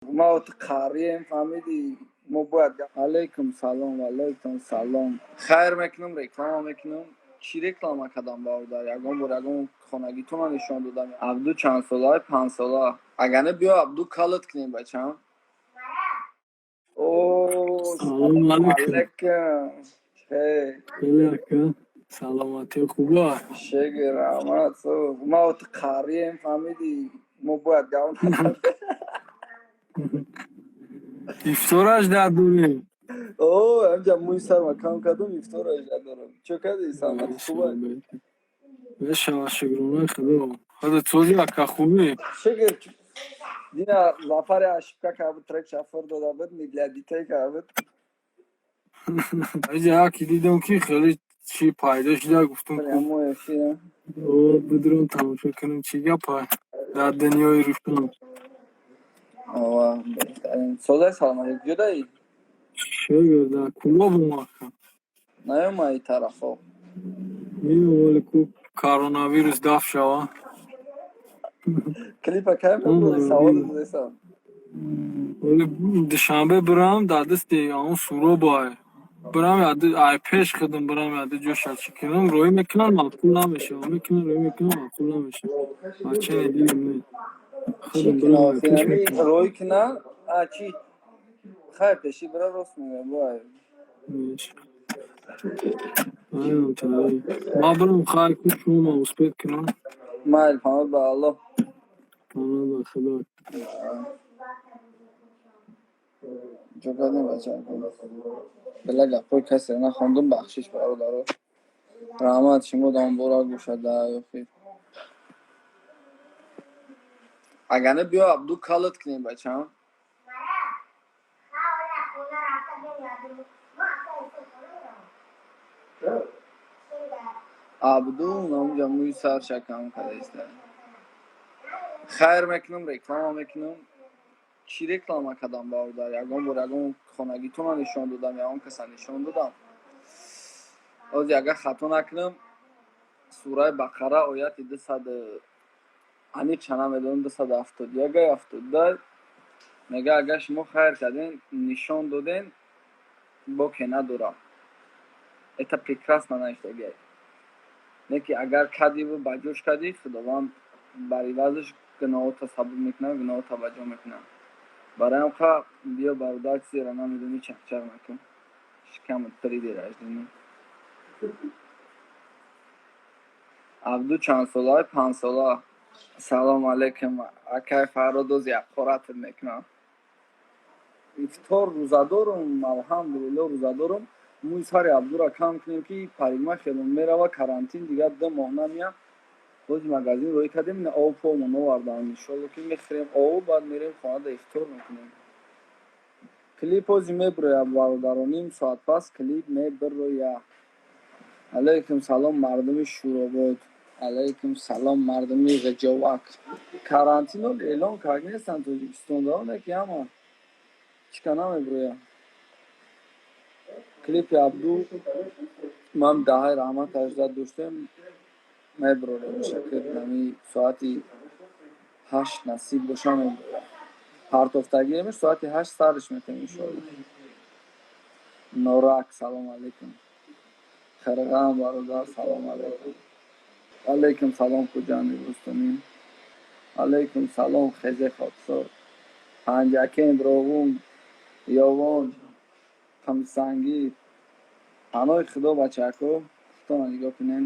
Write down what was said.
Ма қарием, фаҳмидӣ? Мо бояд. Алайкум салом, алайкум салом. Хайр мекунам, реклама мекунам. Чӣ реклама кардам, бародар? Ягон бор ягон хонагитона нишон додам? Абду чанд сола? 5 сола. Агар не, биё, Абду, калат кунем, бачам. О, Салом алейкум. алейкум. Хей. Хеле ака. Саломатӣ хуба? Шеги, раҳмат. Ма қарием, фаҳмидӣ? Мо бояд гап назанем. Ифтораш дар дорем. О, ҳамҷа мӯи сарма кам кардам, ифтораш дорам. Чо кардӣ, саломатӣ хуба? Мешава, шукронаи Худо. Худо сози, ака, хубӣ? Шукр. Дина Зафари ошибка карда буд, трек шафор дода буд, не для детей карда буд. Аҷа яке дидам, ки хеле чӣ пайдо шуда, гуфтам, ку Прямой эфир. О, бидурам, тамошо кунам, чӣ гапа дар дунёи рӯшан. Ова, беҳтарин. Созай, саломатӣ. Куҷодаӣ? Шукр, дар Кӯлобум, ака. Наёмаи тарафо? Меоям, ку коронавирус дафт шава. Клипа кай мебурӣ? Савол додесам. Оли Душанбе бирам, дар дасти он Суробай. Бирам, ай пеш худам бирам, яде ҷоша чӣ кунам, рӯй мекунам, маъқул намешава. Мекунам, рӯй мекунам, маъқул намешава. Бачаи дилам не. Чӣ Худам бирам, ай пеш кунам? мекунам. Рӯй кунам? А чӣ? Хайр, пеши бира, рост мегӯям, бой. Меш. Айнам тари. Ма бирам, хайр, ку шумо успеть кунам. Майл, паноҳ ба Аллоҳ. Паноҳ ба Худо. Ҷо кардем, бачако. Била, гапҳои касеро нахондум, бахшиш, бародаро. Раҳмат, шумо муборак бошад дар охир. Агар не, биё, Абду, калат кунем, бачам. Абду ҳамҷа мӯи сарша кам кардаиста. Хайр мекунам, реклама мекунам. Чӣ реклама кардам, бародар? Ягон бор ягон хонагитона нишон додам, ягон каса нишон додам? Ҳозир, агар хато накунам, сураи Бақара, ояти 200, аниқша намедонам, 271, 72 мега: агар шумо хайр карден, нишон доден, боке надорам. Это прекрасно навиштагиай. Не ки агар кардиву ба ҷош кардӣ, Худованд бар ивазаш гуноҳота сабук мекунад, гуноҳота ба ҷо мекунад. Барои ҳам ха, биё, бародар, чизеро намедонӣ, чақчақ накун. Шикамат пири дераж динӣ. Абду чанд сола? 5 сола. Салом алейкум, акай Фаррод, ози ҳақоратат мекунам. Ифтор, рӯзадорум, алҳамдулилло, рӯзадорум. Мӯи сари Абдура кам кунем, ки парикмахермон мерава, карантин дигар 2 моҳ намея. Бози магазин роҳӣ кардем, ина об помон овардан. Иншолло, ки мехӯрем об, баъд мерем хонада, ифтор мекунем. Клип ози мебирояд, бародаро, ним соат пас клип мебирояд. Алайкум салом, мардуми Шӯробод. Алайкум салом, мардуми Ғиҷовак. Карантинро эълон кард нестанд Тоҷикистон, не ки ҳама чика намебирояд. Клипи Абду ман даҳаи раҳмат аждад доштем, мебирорем шакр, ҳами соати 8 насиб боша, мебирояд. Партофтагиемш соати 8 сарш метем, иншоалло. Норак, салом алейкум. Қирғам, бародар, салом алейкум. Алейкум салом, Хуҷанди Бӯстонӣ. Алейкум салом, Хезе Хоксор. Панҷакент, Роғун, Ёвон, Қамсангӣ. Паноҳи Худо, бачако, худтонро нигоҳ кунед.